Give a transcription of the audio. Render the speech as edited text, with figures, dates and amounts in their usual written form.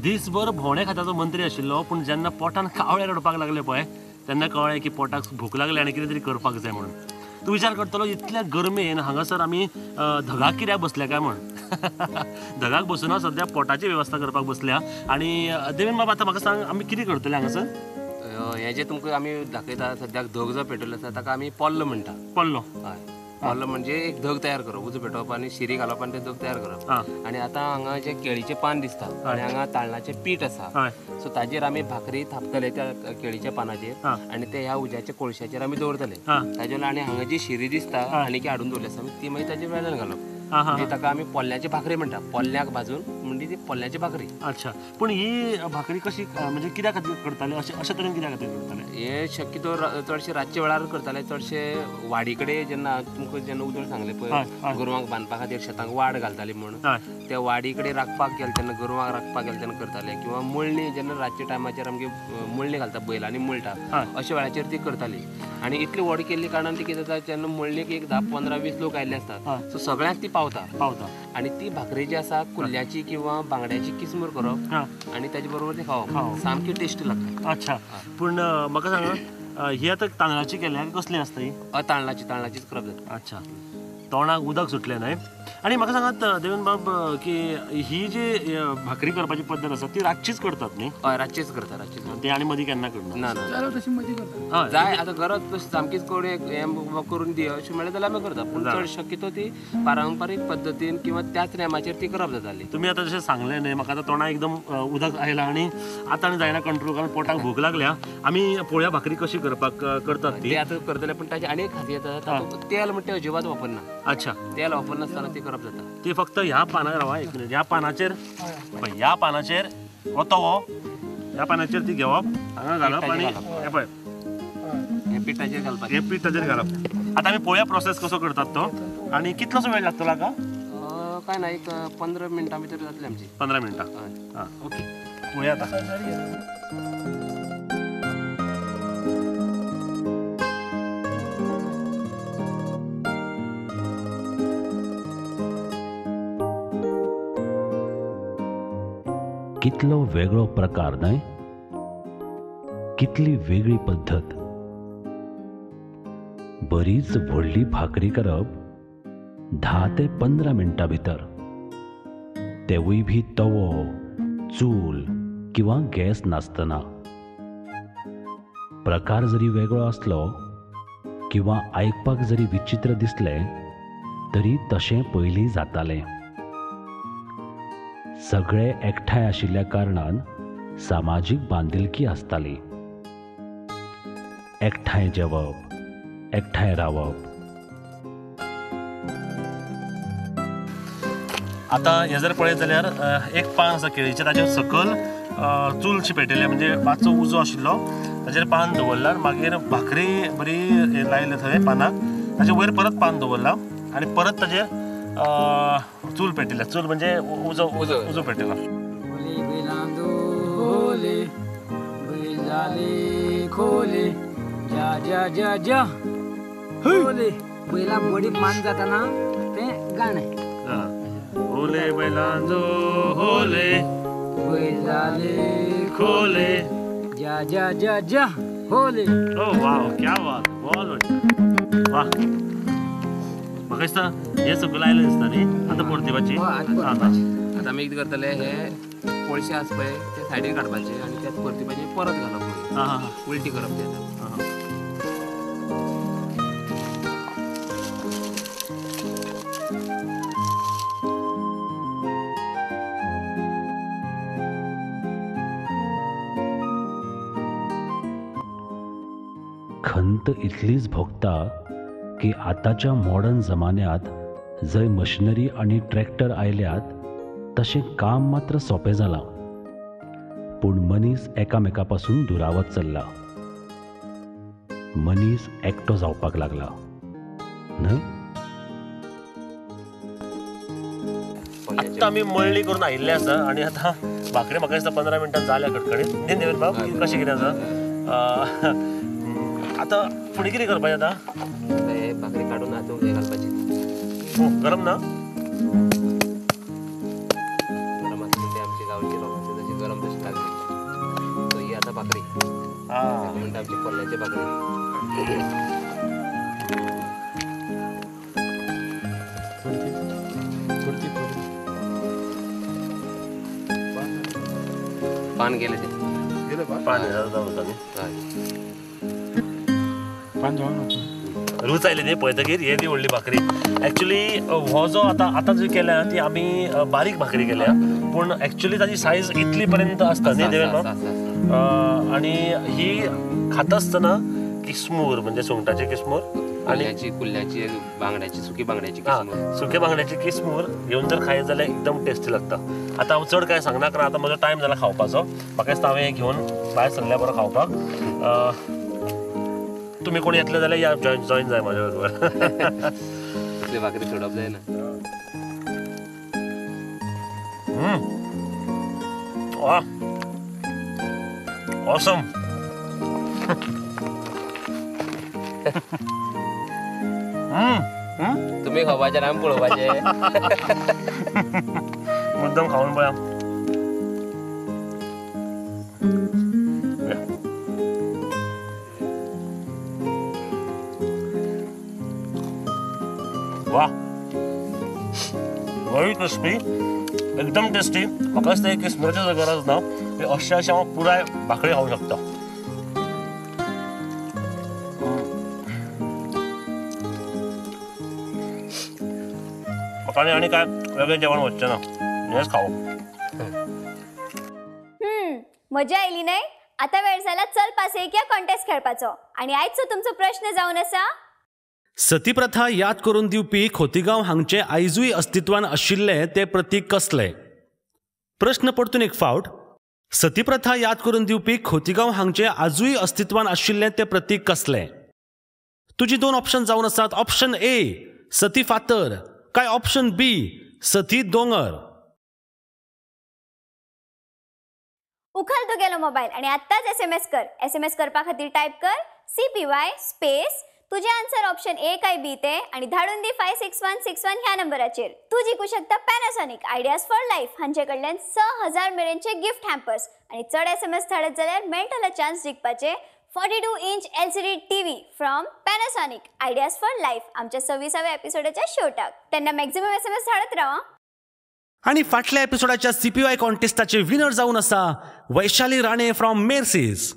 दिसभर भोंवणे खात्याचो मंत्री आशिल्लो, पूण जेन्ना पोटान कावळे रडपाक लागले पळय तेन्ना कळ्ळें की पोटाक भूक लागली आनी कितें तरी करपाक जाय म्हणून. तूं विचार करतलो इतल्या गरमेन हांगासर आमी धगाक कित्याक बसल्या काय म्हण. धगाक बसून सद्या पोटाची वेवस्था करपाक बसल्या. आनी देवेन बाबा, आतां म्हाका सांग आमी कितें करतले हांगासर? हें जें तुमकां आमी दाखयता सद्याक धग जो पेटवल्लो आसा ताका आमी पोल्लो म्हणटा. पोल्लो? हय, पोल्लो म्हणजे एक धग तयार करप, उजो पेटोवप आनी शिरी घालप आनी ते धग तयार करप. आनी आतां हांगा जे केळीचें पान दिसता आनी हांगा तांदळाचें पीठ आसा, सो ताजेर आमी भाकरी थापतले त्या केळीच्या पानाचेर आनी ते ह्या उज्याच्या कोळशाचेर आमी दवरतले ताजेर. आनी हांगा जी शिरी दिसता आनी की हाडून दवरली आसा ती मागीर ताजेर वेल्यान घालप, म्हणजे ताका आमी पोल्ल्याची भाकरी म्हणटा. पोल्ल्याक भाजून म्हणजे ती पोल्ल्याची भाकरी. अच्छा, पूण ही भाकरी कशी म्हणजे कित्या खातीर करताले? अशे अशे तरेन कित्या खातीर करताले? हे शक्यतो चडशे रातच्या वेळार करताले. चडशे वाडी कडेन जेन्ना तुमकां जेन्ना उदळ सांगलें पळय गोरवांक बांदपा खातीर शेतांक वाड घालताली म्हूण, त्या वाडी कडेन राखपाक गेले तेन्ना, गोरवांक राखपाक गेले तेन्ना करताले. किंवा मळणी जेन्ना रातच्या टायमाचेर आमगे मळणी घालता बैलांनी मळटा अशा वेळाचेर ती करताली. आनी इतली व्हड केल्ली कारणान ती कितें जाता, जेन्ना मळणीक एक 10-15-20 लोक आयिल्ले आसता सो सगळ्यांक ती पावता पावता. आनी ती भाकरी जी आसा कुल्ल्याची किंवा बांगड्याची किसमूर करप आनी ताजे बरोबर ती खावप, सामकी टेस्टी लागता. अच्छा, पूण म्हाका सांग ही आतां तांदळाची केल्या कसली आसता ही? तांदळाची, तांदळाचीच करप जाता. अच्छा, तोंडाक उदक सुटलें न्हय. आनी म्हाका सांगात देवेन बाब की ही जी भाकरी करपाची पद्दत आसा ती रातचीच करतात न्ही? हय, रातचीच करतात. रातचीच ते आनी मदीं केन्ना करना? ना ना, जाय आतां गरज तशी सामकीच कोण हें करून दी अशें म्हणलें जाल्यार आमी करता, पूण चड शक्यतो ती पारंपारीक पद्दतीन किंवा त्याच नेमाचेर ती करप जाताली. तुमी आतां जशें सांगलें न्ही, म्हाका आतां तोंडाक एकदम उदक आयलां आनी आतां आनी जायना कंट्रोल, कारण पोटाक भूक लागल्या. आमी पळोवया भाकरी कशी करपाक करतात ती आतां करतले. पूण ताची आनी एक खासियत आसा, तेल म्हणटा तें अजिबात वापरना. अच्छा, तेल वापरनासतना ती करप जाता. ती फक्त ह्या पानार रावा, एक मिनिट, ह्या पानाचेर, ह्या पानाचेर हो तवो, ह्या पानाचेर ती घेवप, हांगा घालप आनी हें पळय हें पिठाचेर घालपाचें, हें पीठ ताचेर घालप. आतां आमी पळोवया प्रोसेस कसो करतात तो. आनी कितलोसो वेळ लागतलो हाका? काय ना, एक 15 मिनटां भितर जातली आमची. 15 मिनटां? हां, ओके, पळोवया आतां. कितलो वेगळो प्रकार न्हय, कितली वेगळी पद्धत. बरीच व्हडली भाकरी करप 10 ते 15 मिनटां भितर, तेवूय बी तवो, चूल किंवा गॅस नासतना. प्रकार जरी वेगळो आसलो किंवा आयकपाक जरी विचित्र दिसलें तरी तशें पयलीं जातालें. सगळे एकठांय आशिल्ल्या कारणान सामाजीक बांदिलकी आसताली. एकठांय जेवप, एकठांय रावप. आतां हें जर पळयत जाल्यार एक पान आसा केळीचें, ताचेर सकयल चूलशी पेटयल्या, म्हणजे मातसो उजो आशिल्लो ताचेर पान दवरलां, मागीर भाकरी बरी लायल्या थंय पानाक, ताचे वयर परत पान दवरलां आनी परत ताचेर चूल पेटयल्या. चूल म्हणजे उजो, उजो उजो पेटयला. बैला बडी मान जाताना तें गाणें. होले बैलांजो होले, बैल जाले खोले, जा जा जा जा होले. ओ वाह, क्या बात, बहुत बढ़िया, वाह. म्हाका दिसता हें सगळें आयलें दिसता न्ही आतां परतिपाची. आतां आमी कितें करतले, हे कोळशे आसा पळय ते सायडीन काडपाचे आनी त्याच परतिपाचे परत घालप, उलटी करप ते आतां. खंत इतलीच भोगता की आतांच्या मॉडर्न जमान्यांत जंय मशिनरी आनी ट्रॅक्टर आयल्यात तशें काम मात्र सोंपें जालां, पूण मनीस एकामेका पासून दुरावत चल्ला. मनीस एकटो जावपाक लागला न्हय. आत्तां आमी मळणी करून आयिल्ले आसा आनी आतां भाकरी म्हाका दिसता 15 मिनटां जाल्या खडखडीत. न्ही देवेन बाब, कशें कितें आसा आतां फुडें कितें करपाचें आतां? भाकरी काडून आतां हें घालपाची. गरम ना? गरम आसली ते आमची गांवची लोकांची तशी गरम आमची कोल्ल्याची भाकरी. पान गेले ते पान रूच आयली न्ही पळयतकीर येदी व्हडली भाकरी. एक्चुली हो जो आतां आतां जी केल्या ती आमी बारीक भाकरी केल्या, पूण एक्चुली ताजी सायज इतली पर्यंत आसता न्ही देवेन. आनी ही खाता आसतना किस्मूर म्हणजे सुंगटाची किस्मूर आणि कुल्ल्याची बांगड्याची सुकी बांगड्याची सुके बांगड्याची किस्मूर घेवन जर खायत जाल्यार एकदम टेस्टी लागता. आतां हांव चड कांय सांगना कारण आतां म्हजो टायम जाला खावपाचो. म्हाका दिसता हांवें घेवन भायर सरल्या बरो खावपाक. तुमी कोण येतले जाल्यार या जॉयन जाय म्हाज्या बरोबर. भाकरी सोडप जायना. वा ऑसम. तुम्ही खावपाचे आमी पळोवपाचे. मुद्दम खावन पळया. वा व्हेरी क्रिस्पी, एकदम टेस्टी. म्हाका दिसता एक किस्मुराची गरज ना, अशें अशें हांव पुराय भाकरी खावंक शकता. म्हाका आनी काय वेगळें जेवण वचचें ना, हेंच खावप. मजा आयली न्हय? आतां वेळ जाला चल पासयेक या कॉन्टेस्ट खेळपाचो. आनी आयचो तुमचो प्रश्न जावन आसा, सती प्रथा याद करून दिवपी खोतीगांव हांगचे आयजूय अस्तित्वान आशिल्ले ते प्रतीक कसले? प्रश्न परतून एक फावट, सती प्रथा याद करून दिवपी खोतीगांव हांगचे आजूय अस्तित्वान आशिल्ले ते प्रतीक कसले? तुजी दोन ऑप्शन जावन आसात, ऑप्शन ए सती फातर काय ऑप्शन बी सती दोंगर. उखल तुगेलो मोबायल आनी आत्ताच SMS कर. SMS करपा खातीर टायप कर CPY space तुझे आन्सर ऑप्शन ए काय बी ते आणि धाडून दी 56161 ह्या नंबराचेर. तू जिखू शकता पॅनासॉनिक आयडियाज फॉर लायफ हांचे कडल्यान 6000 मेरेनचे गिफ्ट हॅम्पर्स आणि चड SMS धाडत जाल्यार मेळटलो chance जिखपाचे 42 inch LCD TV from Panasonic ideas for life आमच्या 26व्या एपिसोडाच्या शेवटाक. तेन्ना मॅक्झिमम SMS धाडत रावा. आणि फाटल्या एपिसोडाच्या CPY कॉन्टेस्टाचे विनर जावन आसा वैशाली राणे फ्रॉम मेर्सीज.